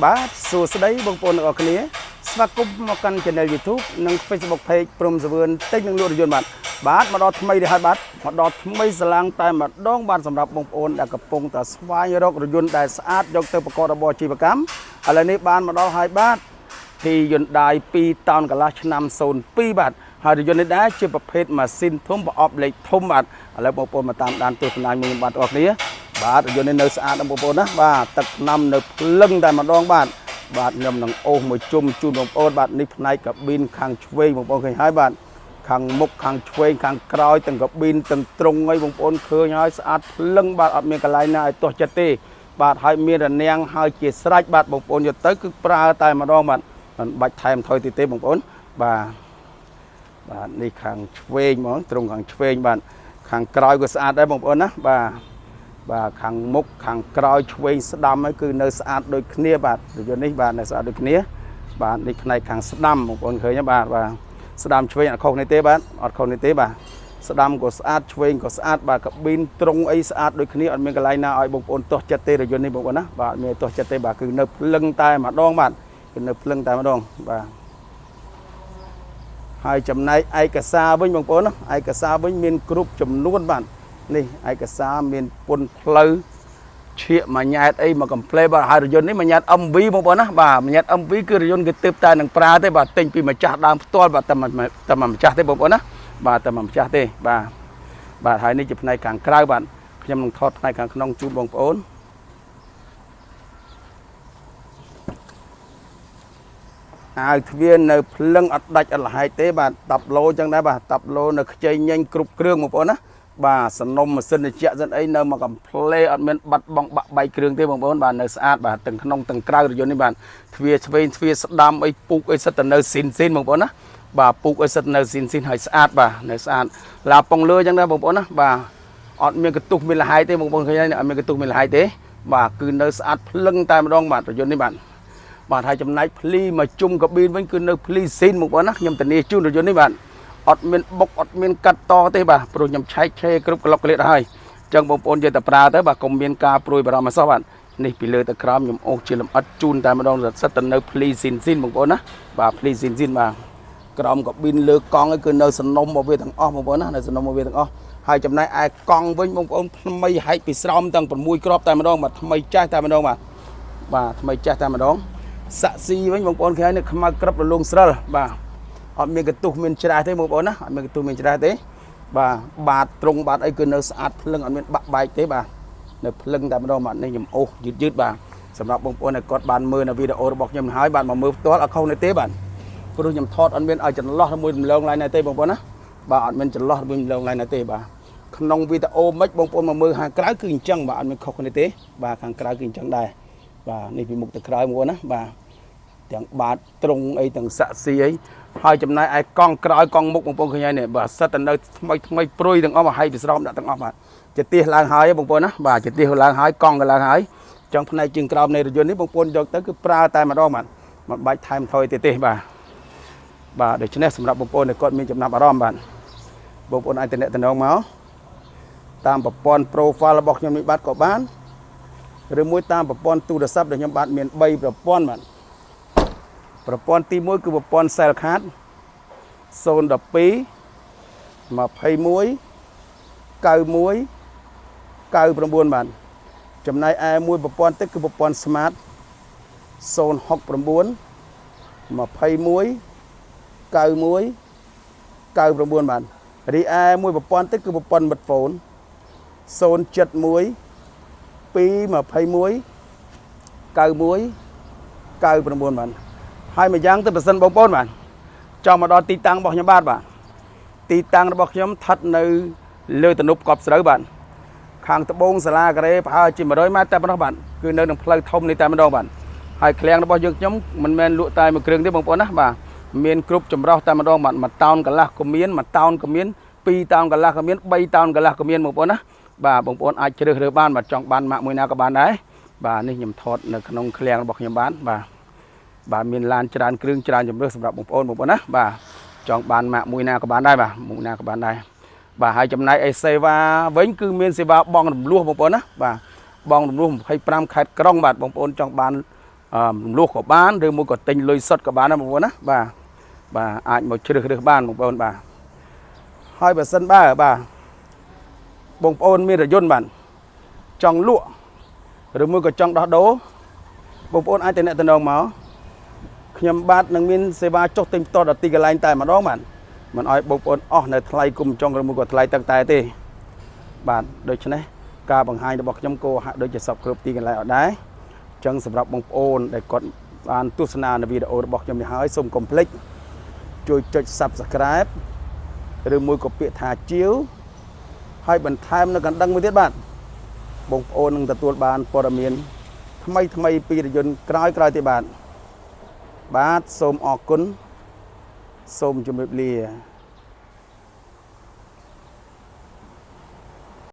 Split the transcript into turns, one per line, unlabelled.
បាទសួស្តីបងប្អូនទាំងអស់គ្នាស្វាគមន៍មកកាន់ Channel YouTube និង Facebook Page ព្រំសវឿនទិញនិងលក់រថយន្តបាទបាទមកដល់ថ្មីនេះហើយបាទមកដល់ថ្មីស្លាំងតែម្ដងបាទសម្រាប់បងប្អូនដែលកំពុងតែស្វែងរករថយន្តដែលស្អាតយកទៅប្រកបរបរអាជីវកម្មឥឡូវនេះបានមកដល់ហើយបាទ ធី Hyundai 2តោនកន្លះឆ្នាំ02បាទហើយរថយន្តនេះដែរជាប្រភេទម៉ាស៊ីនធំប្រអប់លេខធំបាទឥឡូវបងប្អូនមកតាមដានទស្សនាមួយខ្ញុំបាទបងប្អូនគ្នាបាទរថយន្តនេះនៅស្អាតណាស់បងប្អូនណាបាទទឹកថ្នាំនៅភ្លឹងតែម្ដងបាទបាទខ្ញុំនឹងអូសមួយជុំជូនបងប្អូនបាទនេះផ្នែកកាប៊ីនខាងឆ្វេងបងប្អូនឃើញហើយបាទខាងមុខខាងឆ្វេងខាងក្រោយទាំងកាប៊ីនទាំងទ្រុងអីបងប្អូនឃើញហើយស្អាតភ្លឹងបាទអត់មានកន្លែងណាឲ្យទាស់ចិត្តទេបាទហើយមានរនាំងហើយជាស្រេចបាទបងប្អូនយកទៅគឺប្រើតែម្ដងបាទមិនបាច់ថែមថយទៀតទេបងប្អូនបាទបាទនេះខាងឆ្វេងហ្មងទ្រុងខាងឆ្វេងបាទខាងក្រោយក៏ស្អាតដែរបងប្អូនណាបាទបាទខាងមុខខាងក្រោយឆ្វេងស្ដាំហើយគឺនៅស្អាតដូចគ្នាបាទរថយន្តនេះបាទនៅស្អាតដូចគ្នាបាទនេះផ្នែកខាងស្ដាំបងប្អូនឃើញទេបាទបាទស្ដាំឆ្វេងអត់ខុសនេះទេបាទអត់ខុសនេះទេបាទស្ដាំក៏ស្អាតឆ្វេងក៏ស្អាតបាទកាប៊ីនត្រង់អីស្អាតដូចគ្នាអត់មានកន្លែងណាឲ្យបងប្អូនទាស់ចិត្តទេរថយន្តនេះបងប្អូនណាបាទអត់មានទាស់ចិត្តទេបាទគឺនៅភ្លឹងតែម្ដងបាទគឺនៅភ្លឹងតែម្ដងបាទហើយចំណែកឯកសារវិញបងប្អូនណាឯកសារវិញមានគ្រប់ចំនួនបាទនេះឯកសារមានពន្ធផ្លូវឈៀកមួយញ៉ែតអីមកកំ pl បាទហើយរថយន្តនេះមួយញ៉ែត MV បងប្អូនណាបាទមួយញ៉ែត MV គឺរថយន្តគេទើបតែនឹងប្រើទេបាទទិញពីម្ចាស់ដើមផ្ទាល់បាទតែតែម្ចាស់ទេបងប្អូនណាបាទតែម្ចាស់ទេបាទបាទហើយនេះជាផ្នែកខាងក្រៅបាទខ្ញុំនឹងថតផ្នែកខាងក្នុងជូនបងប្អូន អាវទ្វារនៅភ្លឹងអត់ដាច់អត់លហែកទេបាទតាប់ឡូចឹងដែរបាទតាប់ឡូនៅខ្ចីញញគ្រប់គ្រឿងបងប្អូនណាបាទសនំម៉ាស៊ីនត្រជាក់សិនអីនៅមកកំ pl អត់មានបាត់បង់បាក់បែកគ្រឿងទេបងប្អូនបាទនៅស្អាតបាទទាំងក្នុងទាំងក្រៅរថយន្តនេះបាទទ្វារឆ្វេងទ្វារស្ដាំអីពុកអីសិតតែនៅស៊ីនស៊ីនបងប្អូនណាបាទពុកអីសិតនៅស៊ីនស៊ីនហើយស្អាតបាទនៅស្អាតឡាប៉ុងលើចឹងដែរបងប្អូនណាបាទអត់មានកន្ទុះមានលហែកទេបងប្អូនឃើញហើយអត់មានកន្ទុះមានលហែកទេបាទគឺនៅស្អាតភ្លឹងតែម្ដងបាទរថយន្តនេះបាទ បាទហើយចំណែកភ្លីមកជុំកាប៊ីនវិញគឺនៅភ្លីស៊ីនបងប្អូនណាខ្ញុំធានាជូនរថយន្តនេះបាទអត់មានបុកអត់មានកាត់តទេបាទព្រោះខ្ញុំឆែកឆេគ្រប់ក្លុកក្លៀតហើយអញ្ចឹងបងប្អូនយកតែប្រើទៅបាទកុំមានការព្រួយបារម្ភអសោះបាទនេះពីលើទៅក្រោមខ្ញុំអូសជាលំអិតជូនតែម្ដងសិតតែនៅភ្លីស៊ីនស៊ីនបងប្អូនណាបាទភ្លីស៊ីនស៊ីនបាទក្រោមកាប៊ីនលើកង់គឺនៅសនំរបស់វាទាំងអស់បងប្អូនណានៅសនំរបស់វាទាំងអស់ហើយចំណែកឯកង់វិញបងប្អូនថ្មីហែកពីស្រោមទាំង6គ្រាប់តែម្ដងបាទថ្មីចាស់តែម្ដងបាទបាទថ្មីចាស់តែម្ដង សាក់ស៊ីវិញបងប្អូនឃើញនេះខ្មៅក្រឹបរលោងស្រិលបាទអត់មានកន្ទុះមានច្រាស់ទេបងប្អូនណាអត់មានកន្ទុះមានច្រាស់ទេបាទបាតត្រង់បាតអីគឺនៅស្អាតភ្លឹងអត់មានបាក់បែកទេបាទនៅភ្លឹងតែម្ដងបាទនេះខ្ញុំអូសយឺតយឺតបាទសម្រាប់បងប្អូនដែលគាត់បានមើលនៅវីដេអូរបស់ខ្ញុំហើយបាទមកមើលផ្ទាល់អត់ខុសនេះទេបាទព្រោះខ្ញុំថតអត់មានឲ្យចន្លោះមួយរំលងឡើយណាទេបងប្អូនណាបាទអត់មានចន្លោះមួយរំលងឡើយណាទេបាទក្នុងវីដេអូមិនបងប្អូនមកមើលខាងក្រៅគឺអញ្ចឹងបាទអត់មានខុសគ្នាទេបាទខាងក្រៅគឺអញ្ចឹងដែរបាទនេះពីមុខទៅក្រោយបងប្អូនណាបាទ ទាំងបាតត្រង់អីទាំងសាក់ស៊ីអីហើយចំណែកឯកង់ក្រោយកង់មុខបងប្អូនឃើញហើយនេះបាទសិតតែនៅថ្មីថ្មីព្រុយទាំងអស់មកហើយពីស្រោមដាក់ទាំងអស់បាទជាទៀសឡើងហើយបងប្អូនណាបាទជាទៀសឡើងហើយកង់ក៏ឡើងហើយចង់ផ្នែកជើងក្រោមនៃរថយន្តនេះបងប្អូនយកទៅគឺប្រើតែម្ដងបាទមិនបាច់ថែមថយទេទេបាទបាទដូច្នេះសម្រាប់បងប្អូនដែលគាត់មានចំណាប់អារម្មណ៍បាទបងប្អូនអាចតំណតំណងមកតាមប្រព័ន្ធ profile របស់ខ្ញុំនេះបាទក៏បានឬមួយតាមប្រព័ន្ធទូរស័ព្ទដែលខ្ញុំបាទមាន3ប្រព័ន្ធបាទ ប្រព័ន្ធទី1គឺប្រព័ន្ធ Cellcard 012 21 91 99បាទចំណែកឯមួយប្រព័ន្ធទឹកគឺប្រព័ន្ធ Smart 069 21 91 99បាទរីឯមួយប្រព័ន្ធទឹកគឺប្រព័ន្ធមិត្ត phone 071 221 91 99បាទហើយមួយយ៉ាងទៅប្រសិនបងប្អូនបាទចង់មកដល់ទីតាំងរបស់ខ្ញុំបាទបាទទីតាំងរបស់ខ្ញុំស្ថិតនៅលើទំនប់កប់ស្រូវបាទខាងត្បូងសាលាការ៉េប្រហែលជា100ម៉ែត្រតែប៉ុណ្ណោះបាទគឺនៅនឹងផ្លូវធំនេះតែម្ដងបាទហើយឃ្លាំងរបស់យើងខ្ញុំមិនមែនលក់តែមួយគ្រឿងទេបងប្អូនណាបាទមានគ្រប់ចម្រោះតែម្ដងបាទមួយតោនកន្លះក៏មានមួយតោនក៏មានពីរតោនកន្លះក៏មានបីតោនកន្លះក៏មានបងប្អូនណាបាទបងប្អូនអាចជ្រើសរើសបានបាទចង់បានម៉ាកមួយណាក៏បានដែរបាទនេះខ្ញុំថតនៅក្នុងឃ្លាំងរបស់ខ្ញុំបានបាទ បាទមានឡានច្រើនគ្រឿងច្រើនជំរើសសម្រាប់បងប្អូនបងប្អូនណាបាទចង់បានម៉ាកមួយណាក៏បានដែរបាទមួយណាក៏បានដែរ បាទហើយចំណែកឯសេវាវិញគឺមានសេវាបងរំលោះបងប្អូនណាបាទបងរំលោះ25ខេត្តក្រុងបាទបងប្អូនចង់បាន រំលោះក៏បានឬមួយក៏ទិញលុយសុទ្ធក៏បានដែរបងប្អូនណាបាទបាទអាចមកជ្រើសរើសបានបងប្អូនបាទហើយបើសិនបើបាទបងប្អូនមានរថយន្តបាទចង់លក់ឬមួយក៏ចង់ដោះដូរបងប្អូនអាចទៅអ្នកតំណងមកខ្ញុំបាទនឹងមានសេវាចុះទិញផ្ទាល់ដល់ទីកន្លែងតែម្ដងបាទមិនឲ្យបងប្អូនអស់នៅថ្លៃគុំចុងឬមួយក៏ថ្លៃទឹកតែទេបាទដូច្នេះការបង្ហាញរបស់ខ្ញុំក៏ហាក់ដូចជាសពគ្រប់ទីកន្លែងអត់ដែរអញ្ចឹងសម្រាប់បងប្អូនដែលគាត់បានទស្សនានៅវីដេអូរបស់ខ្ញុំនេះហើយសូមកុំភ្លេចជួយចុច Subscribe ឬមួយក៏ពាក្យថាជាវហើយបន្ថែមនៅកណ្ដឹងមួយទៀតបាទបងប្អូននឹងទទួលបានព័ត៌មានថ្មីថ្មីពីរថយន្តក្រោយក្រោយទៀតបាទបាទសូមអរគុណសូមជម្រាបលា។